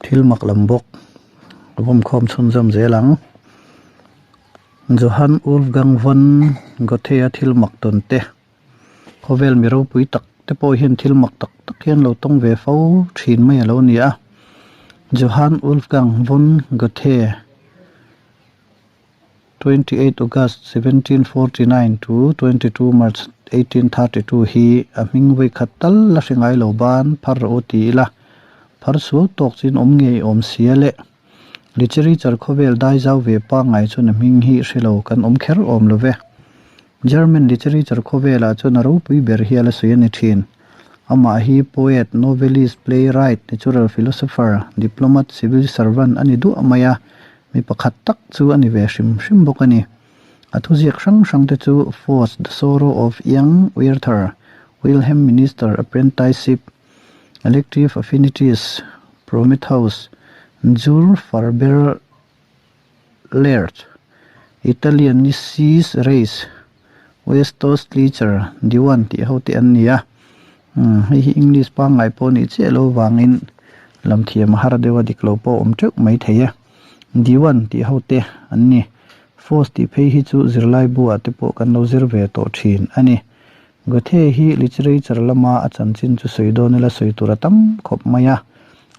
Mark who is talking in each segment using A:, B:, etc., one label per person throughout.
A: Thil mak lam bawk a vawm khawm chhunzawm zel ang. Johann Wolfgang von Goethe-a thil mak tawn te, khawvel mi ropui tak te pawh hian thil mak tak tak hian lo tawng ve fo thin mai a lo ni a. Johann Wolfgang von Goethe. 28 August 1749 to 22 March 1832 hi a hming vawi khat tal la hre ngai lo ban phar rawh u ti ila, phar sual tawk chin awm ngei awm sia le. Literature khawvel dai zau ve pangngai chuan a hming hi hre lo kan awm kher awm lo ve. German literature khawvelah chuan a ropui ber hial a sawi a ni thin. Amah hi poet, novelist, playwright, natural philosopher, diplomat, civil servant a ni duah mai a, Mi pakhat tak chu a ni ve hrim hrim bawk a ni. A thuziak hrang hrang te chu Faust, The Sorrow of Young Werther, Wilhelm Minister, Apprenticeship, Elective Affinities, Prometheus, Zur Farber Lehrt, Italianisches Reich, Westos Teacher, Diwan tih ho te an ni a. Hei hi English pangngai pawh nih chiah lo vangin lam thiam a har deuh a dik lo pawh a awm teuh mai thei e. Diwan tih ho te an ni. Force tih phei hi chu zirlai buah te pawh kan lo zir ve tawh thin a ni. Goethe hi literature lama a chanchin chu sawi dawn ila sawi tur a tam khawp mai a.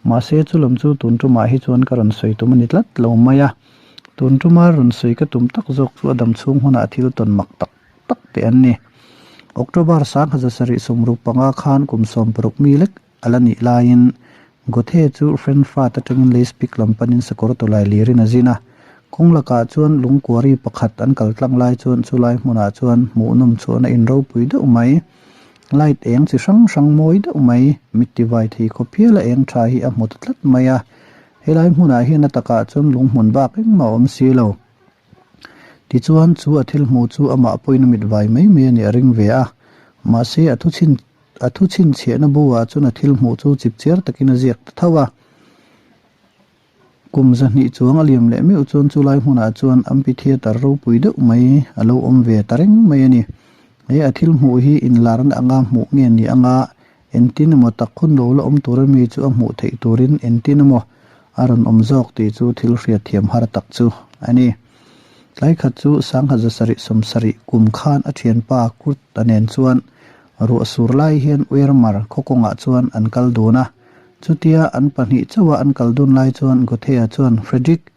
A: Mahse chu lam chu tun tumah hi chuan ka rawn sawi tum a ni tlat lo mai a. Tun tuma rawn sawi ka tum tak zawk chu a dam chhung hunah thil tawn mak tak tak te an ni. October 1775 khan kum 60 mi lek a la nih laiin Goethe chu Frankfurt atangin Leipzig lam panin sakawr tawlai lirin a zin a. Kawng lakah chuan lungkuari pakhat an kal tlang lai chuan chulai hmunah chuan hmuhnawm chhuahna in ropui deuh mai, light eng chi hrang hrang mawi deuh mai, mit tivai thei khawp hial a eng tha hi a hmu ta tlat mai a. Helai hmunah hian a takah chuan lunghmun bak engmah a awm si lo. Tichuan, chu a thil hmuh chu amah pawhin a mit vai mai mai a nih a ring ve a. Mahse, a thu chhin a thu chhinchhiahna buah chuan a thil hmuh chu chipchiar takin a ziak ta tho a. Kum zahnih chuang a liam leh meuh chuan chulai hmunah chuan amphitheatre ropui deuh mai a lo awm ve ta reng mai a ni. He a thil hmuh hi inlarna anga hmuh nge ni anga Engtin emaw tak hun lo la awm tura mi chu a hmuh theih turin engtin emaw a rawn awm zawk tih chu thil hriatthiam har tak chu a ni. Tlai khat chu sangha zasarih sawmsarih kum khan a thianpa Kurt a nen chuan ruah sur lai hian Uermar khaw kawngah chuan an kal dun a. Chutia an pahnih chauha an kal dun lai chuan Goethe-a chuan, Frederick,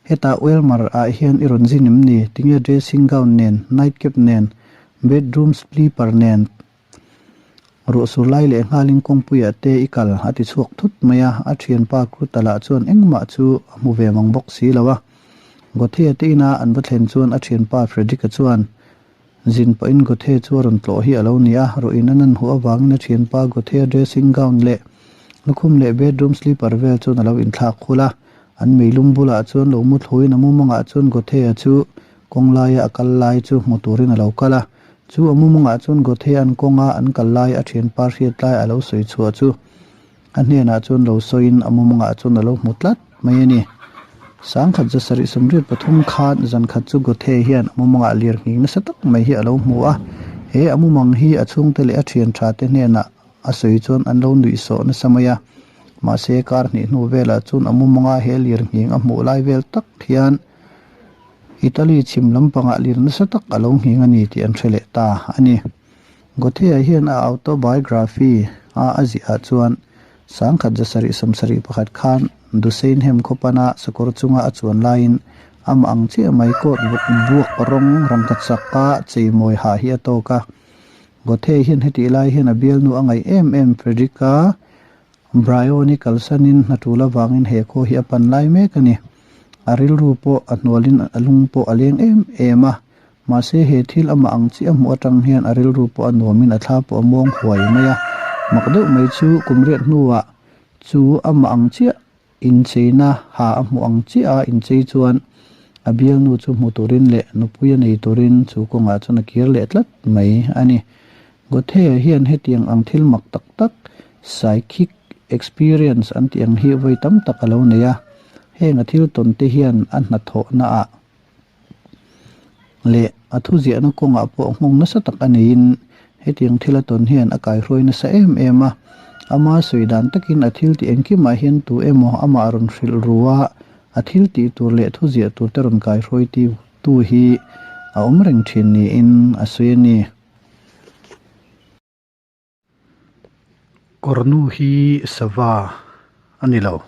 A: hetah Uermar ah hian i rawn zin em ni? Tinge dressing gown nen, nightcap nen, bedroom sleeper nen, Ruah sur lai leh nghalin kawngpuiah te i kal a ti chhuak thut mai a, a thianpa Kruta lah chuan engmah chu a hmu ve mang bawk si lo a. Goethe te ina an va thlen chuan a thianpa Frederick-a chuan zin pawhin Goethe chu a rawn tlawh hi a lo ni a, ruahin a nan huh avangin a thianpa Goethe dressing gown leh lukhum leh bedroom slipper vel chuan a lo inthlak khul a. An meilum bulah chuan lo mu thluin a mumangah chuan Goethe-a chu kawng laia a kal lai chu hmu turin a lo kal a. Chu a mumangah chuan Goethe an kawnga an kal lai a thianpa hriat lai a lo sawi chhuah chu a hnenah chuan lo sawiin a mumangah chuan a lo hmu tlat mai a ni. Sangkhat zasarih sawmriat pathum khan zan khat chu Goethe hian a mumangah lir nghing nasa tak mai hi a lo hmu a. He a mumang hi a chhungte leh a thian tha te hnenah a sawi chuan an lo nuih sawh nasa mai a. Mahse kar hnih hnu velah chuan a mumanga he lir nghing a hmuh lai vel tak hian Italy chhim lampangah lir nasa tak a lo nghing a ni tih an hre leh ta a ni. Goethe-a hian a autobiography a a ziah chuan sangkhat zasarih sawmsarih pakhat khan Duseinhem khawpana sakawr chunga a chuan laiin amah ang chiah mai coat vuk buak rawng rangkachaka cheimawi hah hi a tawk a. Goethe hian hetih lai hian a bialnu a ngaih em em Frederick-a Bryony kalsanin hna tul avangin he khaw hi a pan lai mek a ni. A rilru pawh a hnualin a lung pawh a leng em em a, mahse he thil amah ang chiah hmuh atang hian a rilru pawh a nuamin a thla pawh a muang huai mai a. Mak deuh mai chu kum riat hnuah chu amah ang chiah incheina ha a hmuh ang chiah a inchei chuan a bialnu chu hmu turin leh nupui a nei turin chu kawngah chuan a kir leh tlat mai a ni. Goethe hian hetiang ang thil mak tak tak, psychic experience an tih ang hi vawi tam tak a lo nei a. Heng a thil tawn te hian a hnathawhna ah leh a thuziahna kawngah pawh nghawng nasa tak a neiin hetiang thil a tawn hian a kaihruai nasa em em a. Ama sawi dan takin a thil tih engkimah hian tu emaw amah rawn hrilh ru a, a thil tih tur leh thu ziah tur te rawn kaihruai tu hi a awm reng thin niin a sawi a ni. Kawrnu hi sava a ni lo.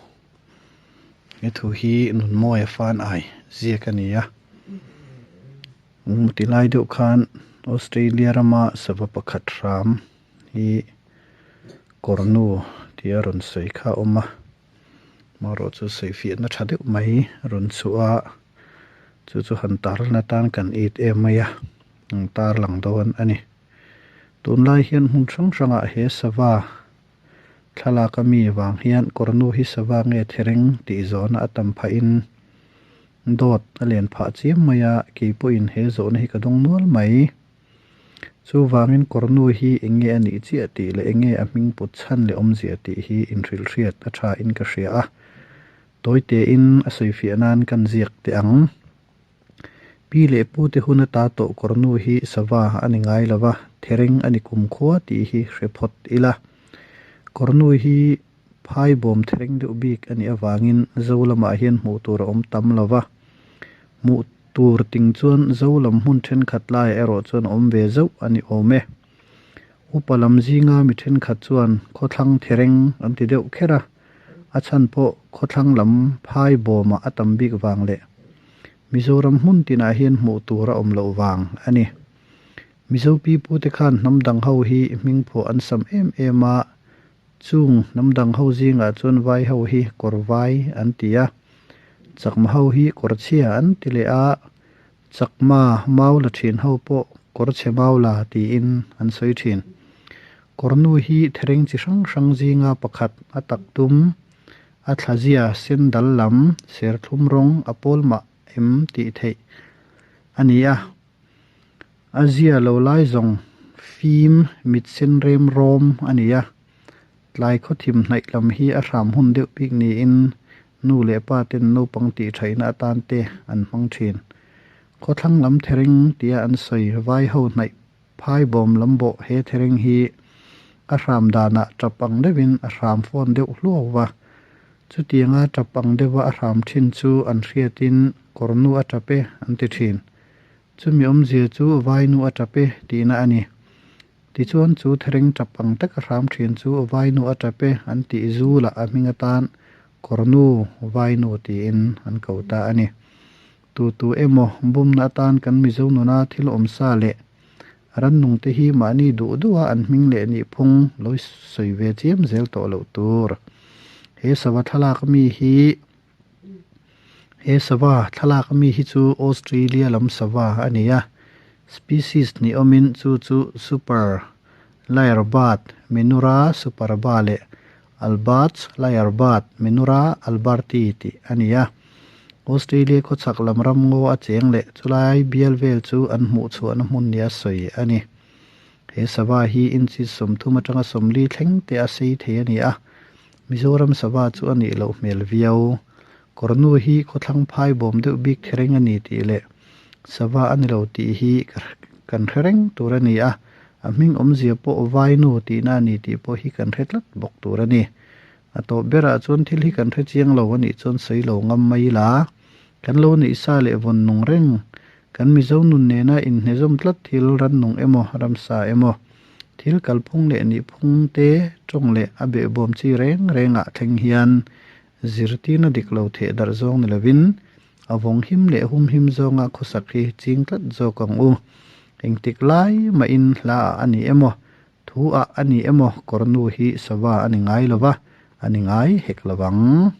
A: He thu hi Nunmawia fan ai ziak a ni a. Ti lai deuh khan Australia rama sava pakhat hram hi kawrnu tih a rawn sawi kha a awm a. Amaherawhchu chu sawifiahna tha deuh mai rawn chhuah a, chu chu han tarlan atan kan it em mai a, an tarlang dawn a ni. Tunlai hian hmun hrang hrangah he sava thlalak a mi vang hian kawrnu hi sava nge thereng tih zawhna a tam phahin dawt a len phah chiam mai a, kei pawhin he zawhna hi ka dawng nual mai. Chuvangin kawrnu hi eng nge a nih chiah tih leh eng nge a hming put chhan leh awmzia tih hi inhrilhhriat a tha in ka hria a, tawi tein a sawifiah nan kan ziak teh ang. Pi leh pu te hun ata tawh kawrnu hi sava a ni ngai lo va, thereng a ni kumkhua tih hi hre phawt ila. Kawrnu hi phai bawm thereng deuh bik a nih avangin Zo lamah hian hmuh tur a awm tam lo va. Hmuh tur ting chuan Zo lam hmun thenkhat laiah erawh chuan a awm ve zauh a ni awm e. Upa lam zinga mi thenkhat chuan khawthlang thereng an ti deuh kher a, a chhan pawh khawthlang lam phai bawmah a tam bik vang leh Mizoram hmun tinah hian hmuh tur a awm loh vang a ni. Mizo pipute khan hnam dang ho hi hming phuah an sam em em a, chung hnam dang ho zingah chuan vai ho hi kawr vai an ti a, chakma ho hi kawr chhia an ti leh a, Chakma mau la thin ho pawh kawr chhe mau la tiin an sawi thin. Kawrnu hi thereng chi hrang hrang zinga pakhat a tak tum, a thlazia sen dal lam, serthlum rawng a pawl mah em tih theih a ni a. A zia lo lai zawng fim mit sen rem rawm a ni a. Tlai khawthim hnaih lam hi a hram hun deuh bik niin nu leh pa ten naupang tih thaihna atan te an hmang thin. Khawthlang lam thereng tia an sawi vai ho hnaih phai bawm lam bawh he thereng hi a hram danah tap ang deuhin a hram fawn deuh hluau va. Chutianga tap ang deuha a hram thin chu an hriatin kawrnu a tap e an ti thin. Chumi awmzia chu vainu a tap e tihna a ni. Tichuan chu thereng tap ang taka hram thin chu Vainu a tap e an tih zulah a hming atan Kawrnu Vainu tiin an ko ta a ni. Tu tu emaw bumna atan kan Mizo nuna thil awmsa leh rannung te hi mahni duh duha an hming leh nihphung lo sawi ve chiam zel tawh loh tur. He sava thlalak mi hi He sava thlalak ami hi chu Australia lam sava a ni a, species ni awmin chu chu super lyrebird Menura superba leh Albert's lyrebird Menura alberti tih a ni a. Australia khawchhak lam ram ngaw a cheng leh chulai bial vel chu an hmuh chhuahna hmun nia sawi a ni. He sava hi inches 30 atanga 40 thleng te a sei thei a ni a, Mizoram sava chu a nih loh hmel viau. Kawrnu hi khawthlang phai bawm deuh bik thereng a ni tih leh sava a ni lo tih hi kan hre reng tur a ni a, a hming awmzia pawh vainu tihna a ni tih pawh hi kan hre tlat bawk tur a ni. A tawp berah chuan thil hi kan hre chiang lo a nih chuan sawi lo ngam mai ila, kan lo neih sa leh vawn nung reng, kan Mizo nun nena inhnezawm tlat thil rannung emaw ramsa emaw, Thil kalphung leh nihphung te tawng leh a behbawm chi reng rengah thleng hian zirtirna dik lo theh darh zawng ni lovin a vawng him leh hum him zawnga khawsak hi ching tlat zawk ang u. Engtik lai mahin hla ah a ni emaw, thu ah a ni emaw kawrnu hi sava a ni ngai lova, a ni ngai hek lovang.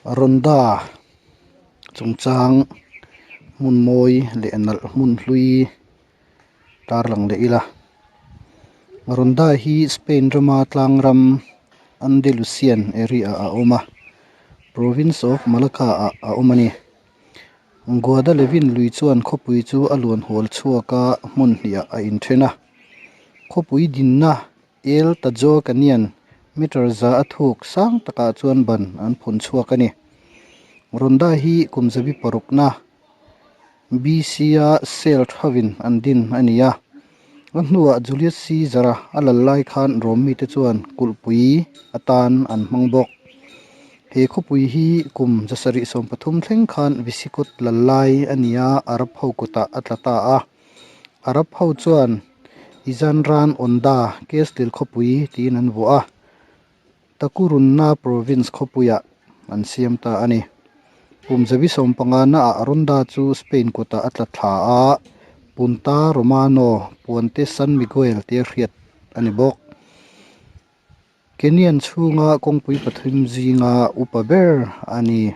A: Ronda chungchang hmun mawi leh nalh hmun hlui tarlang leh ila Ronda hi Spain rama tlang ram Andalusian area ah a awm a province of Malaga ah a awm a ni Guadalevin lui chuan khawpui chu a luan hual chhuak a hmun hnih ah a inthen a khawpui dinna. El Tajo Canyon meter za a thuk sang takah chuan ban an phun chhuak a ni. Ronda hi kum zabi parukna BC-a Celt hovin an din a ni a. A hnuah Julius Caesar-a a lal lai khan Rom mite chuan kulhpui atan an hmang bawk. He khawpui hi kum 713 thleng khan Visigoth lal lai a ni a, Arab ho kutah a tla ta a. Arab ho chuan Izanran Onda, Castle khawpui tiin an vuah a. Takurunna province khawpuiah an siam ta a ni. Kum 150 naah Ronda chu Spain kutah a tla thla a, Punta Romano, Puente San Miguel tia hriat a ni bawk. Canyon chhunga kawngpui pathum zinga upa ber a ni.